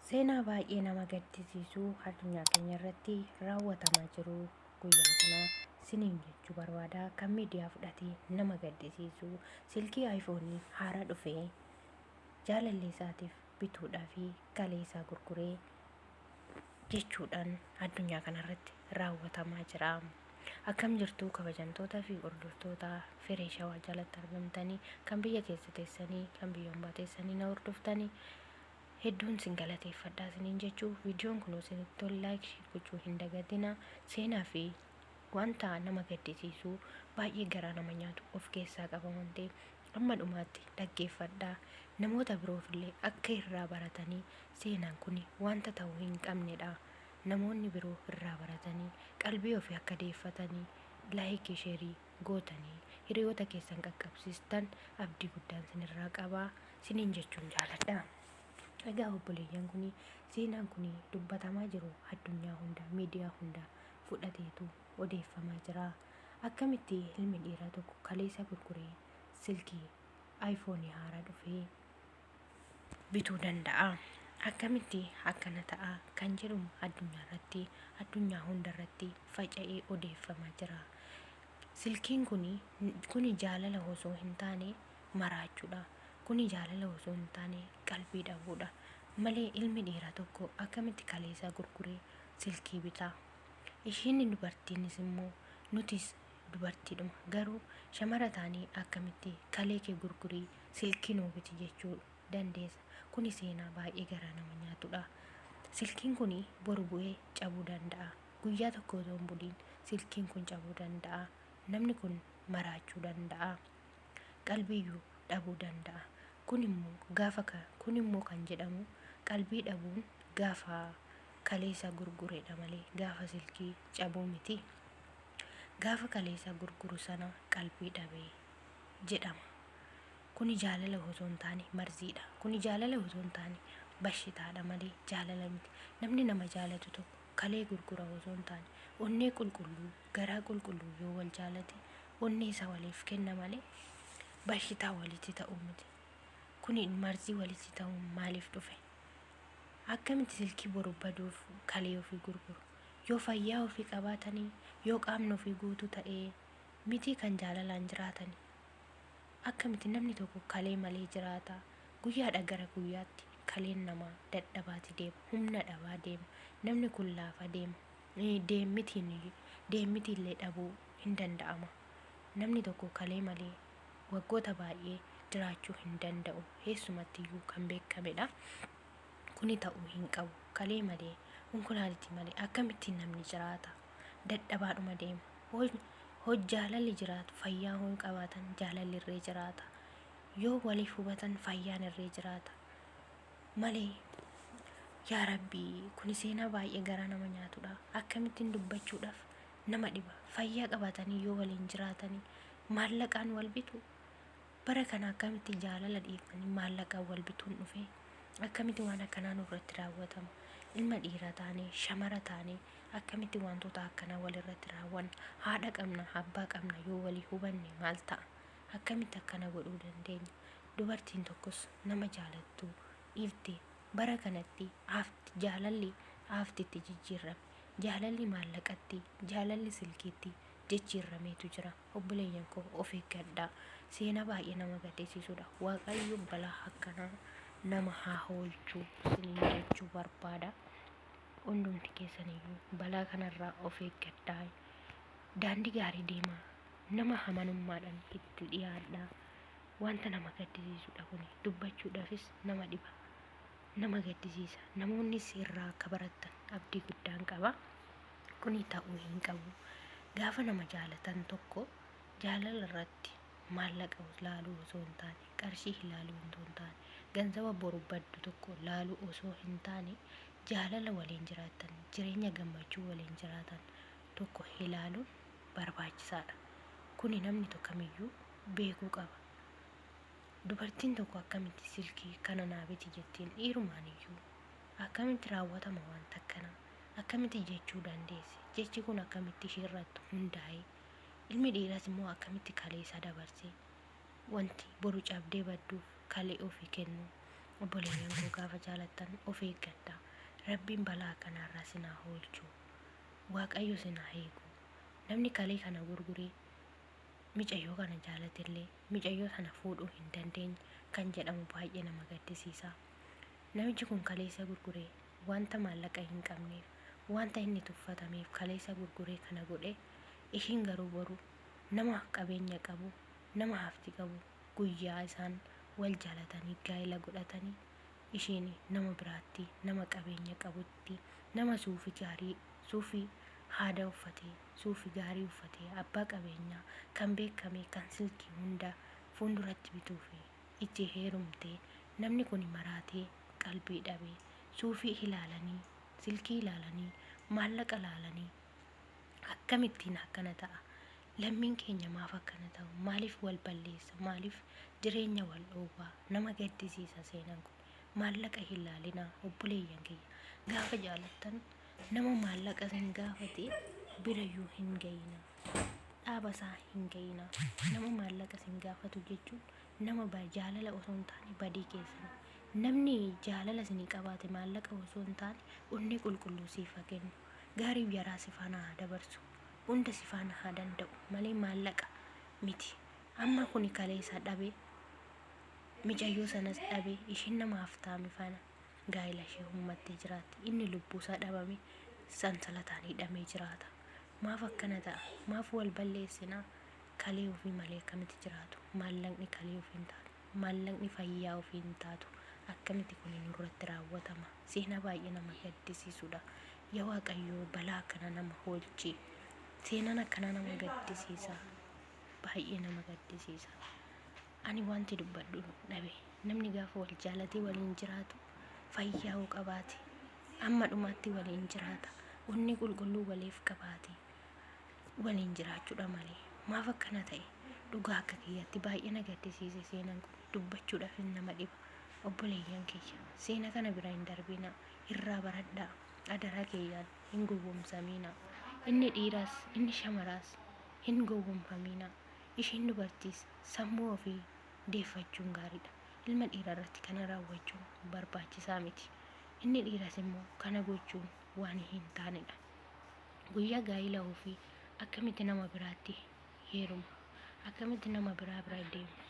Seenaa baay'ee nama gaddisiisu addunyaa keenya irratti raawwatamaa jiru guyyaa kana siniin jechuu barbaada. Kan miidiyaa fudhatee nama gaddisiisu silkii aayifoonii haaraa dhufee jaalallee isaatiif bituudhaa fi kalee isaa gurguree jechuudhaan addunyaa kanarratti raawwatamaa jira. Akkam jirtu kabajamtoota fi hordoftoota Firee Shawaa jalatti argamtanii, kan biyya keessa teessanii, kan biyya hombaa teessanii na hordoftanii, hedduun sin galateeffadhaa isiniin jechuu. Viidiyoon kun isinitti tole like, share gochuu hin dagatina. Seenaa fi wanta nama gaddisiisu baay'ee garaa nama nyaatu of keessaa qaba waan ta'eef amma dhumaatti dhaggeeffadhaa. Namoota biroofillee akka irraa baratanii, seenaan kun wanta ta'uu hin qabnedha. Namoonni biroo irraa baratanii qalbii ofii akka deeffatanii like, share gootanii hiriyoota keessan qaqqabsiistan abdii guddaan sinirraa qabaa siniin jechuun jaaladha. Egaa obboleeyyan, kun seenaan kun dubbatamaa jiru addunyaa hunda, miidiyaa hunda fudhateetu odeeffamaa jira. Akkamitti ilmi dhiiraa tokko kaleessa gurguree silkii aayifoonii haaraa dhufee bituu danda'a? Akkamitti akkana ta'a kan jedhu addunyaa irratti, addunyaa hunda irratti faca'ee odeeffamaa jira. Silkiin kuni jaalala osoo hin taane maraachuudha. Kuni jaalala osoo hin taane qalbii dhabuudha. Malee ilmi dhiiraa tokko akkamitti kaleessaa gurguree silkii bitaa? Ishiin dubartiinis immoo, nutis dubartiidhuma, garuu shamara taanii akkamitti kalee kee gurgurii silkii nuu biti jechuu dandeessa? Kuni seenaa baay'ee garaa nama nyaatudha. Silkiin kun boru bu'ee cabuu danda'a. Guyyaa tokko osoo hin buliin silkiin kun cabuu danda'a. Namni kun maraachuu danda'a. Qalbiiyyuu dhabuu danda'a. Kun immoo gaafa kun immoo kan jedhamu qalbii dhabuun gaafa kaleessa gurgureedha malee gaafa silkii cabuu miti. Gaafa kaleessa gurguru sana qalbii dhabee jedhama. Kuni jaalala osoo hin taane marziidha. Kuni jaalala osoo hin taane bashitaadha malee jaalala miti. Namni nama jaalatu tokko kalee gurgura osoo hin taane, onnee qulqulluu, garaa qulqulluu yoo wal jaalate onnee isa waliif kenna malee bashitaa walitti ta'uu miti. Kuni marzii walitti ta'uun maaliif dhufe? Akkamitti silkii boru baduuf kalee ofii gurguru? Yoo fayyaa ofii qabaatanii, yoo qaamni ofii guutuu ta'ee miti kan jaalalaan jiraatanii. Akkamitti namni tokko kalee malee jiraata? Guyyaadha gara guyyaatti kaleen namaa dadhabaati deema, humna dhabaa deema. Namni kun laafa deema. Deemmitiin deemmitiillee dhabuu hin danda'ama. Namni tokko kalee malee waggoota baay'ee jiraachuu hin danda'u. Keessumattiyyuu kan beekamedha. Kuni ta'uu hin qabu. Kalee malee, konkolaalitii malee akkamittiin namni jiraata? Dadhabaadhuma deema. Jaalalli jiraatu, fayyaa hoo qabaatan jaalalli irree jiraata. Yoo waliif hubatan fayyaan irree jiraata. Malee yaa Rabbii, kuni seenaa baay'ee garaa nama nyaatudha. Akkamittiin dubbachuudhaaf nama dhiba. Fayyaa qabaatanii yoo waliin jiraatanii maallaqaan wal bitu. Bara kana akkamitti jaalala dhiifanii maallaqaan wal bituun dhufe? Akkamitti waan akkanaa nurratti raawwatama? Ilma dhiiraa taanee, shamara taanee akkamitti wantoota akkanaa walirratti raawwanna? Haadha qabna, abbaa qabna, yoo walii hubanne maal ta'a? Akkamitti akkana godhuu dandeenya? Dubartiin tokkos nama jaalattu dhiifte bara kanatti jaalalli aaftitti jijjiirame. Jaalalli maallaqatti, jaalalli silkiitti jijjiirrameetu jira. Obboleeyyan koo, of eeggadhaa. Seenaa baay'ee nama gaddisiisudha. Waaqayyo balaa akkanaa nama haa oolchuu isiniin jechuu barbaada. Hundumti keessaniyyuu balaa kanarraa of eeggadhaa. Daandii gaarii deemaa. Nama amanummaadhaan itti dhiyaadhaa. Wanta nama gaddisiisudha kuni. Dubbachuudhaafis nama dhiba. Nama gaddisiisa. Namoonnis irraa akka barattan abdii guddaan qaba. Kuni ta'uu hin qabu. Gaafa nama jaalatan tokko jaalala irratti maallaqa laaluu osoo hin taane, qarshii ilaaluu osoo hin taane, ganzaba boru baddu tokko laaluu osoo hin taane, jaalala waliin jiraatan, jireenya gammachuu waliin jiraatan tokko ilaaluun barbaachisaadha. Kuni namni tokko kamiyyuu beekuu qaba. Dubartiin tokko akkamitti silkii kana naa biti jettiin? Dhiirumaan iyyuu akkamitti raawwatama wanta akkanaa? Akkamitti jechuu dandeesse? Jechi kun akkamitti isheerratti hundaa'e? Ilmi dhiiraas immoo akkamitti kalee isaa dabarsee wanti boru cabdee badduuf kalee ofii kennu? Obboleeyyan koo, gaafa jaalattan of eeggadhaa. Rabbiin balaa akkanaarraa sinaa oolchu. Waaqayyo sinaa eegu. Namni kalee kana gurguree micayyoo kana jaalatellee micayyoo sana fuudhuu hin dandeenye kan jedhamu baay'ee nama gaddisiisa. Namichi kun kaleessa gurguree wanta maallaqa hin qabneef, wanta inni tuffatameef kaleessa gurguree kana godhe. Ishiin garuu boru nama qabeenya qabu, nama hafti qabu, guyyaa isaan wal jaalatanii gaa'ela godhatanii ishiin nama biraatti, nama qabeenya qabutti, nama suufii gaarii, suufii haada uffatee, suufii gaarii uffatee, abbaa qabeenyaa kan beekame, kan silkii hunda fuulduratti bituu fi itti heerumtee, namni kun maraatee qalbii dhabee, suufii ilaalanii, silkii ilaalanii, maallaqa ilaalanii akkamittiin akkana ta'a? Lammiin keenya maaf akkana ta'u? Maaliif wal balleessa? Maaliif jireenya wal dhoowwaa? Nama gaddisiisa seenaan kun. Maallaqa hin laalinaa, obboleeyyan kiyya. Gaafa jaalattan nama maallaqa sin gaafate birayyuu hin ga'inaa. Dhaaba isaa hin ga'inaa. Nama maallaqa sin gaafatu jechuun nama jaalala osoo hin taane badii keessan. Namni jaalala isinii qabaate maallaqa osoo hin taane onnee qulqulluu siif haa kennu. Gaariif yaraa si faana haa dabarsu. Hunda si faana haa danda'u malee maallaqa miti. Amma kuni kaleessa dhabe, micayyoo sanas dhabe, ishiin nama haftaame faana gaa'ela ishee uummattee jiraatti. Inni lubbuusaa dhabame sansalataan hidhamee jiraata. Maaf akkana ta'a? Maaf wal balleessinaa? Kalee ofii malee akkamitti jiraatu? Maallaqni kalee ofii hin taatu. Maallaqni fayyaa ofii hin taatu. Akkamitti kun nurratti raawwatama? Seenaa baay'ee nama gaddisiisudha. Yaa Waaqayyoo, balaa akkana nama oolchi. Seenaan akkanaa nama gaddisiisa. Baay'ee nama gaddisiisa. Ani wanti dubbadhu dhabe. Namni gaafa wal jaalatee waliin jiraatu fayyaa hoo qabaate amma dhumaatti waliin jiraata. Onni qulqulluu waliif qabaate waliin jiraachuudha malee maaf akkana ta'e? Dhugaa akka kiyyaatti baay'ee na gaddisiise seenaan kun, dubbachuudhaaf nama dhiba. Obboleeyyan kiyya, seena kana bira hin darbinaa, irraa baradhaa adaraa kiyyaan. Hin gowwoomsaminaa. Inni dhiiraas inni shamaraas hin gowwoomfaminaa. Ishiin dubartiis sammuu ofii deeffachuun gaariidha. Ilma dhiiraa irratti kana raawwachuun barbaachisaa miti. Inni dhiiras immoo kana gochuun waan hin taanedha. Guyyaa gaa'ila ofii akkamitti nama biraatti heeruma? Akkamitti nama biraa bira deema?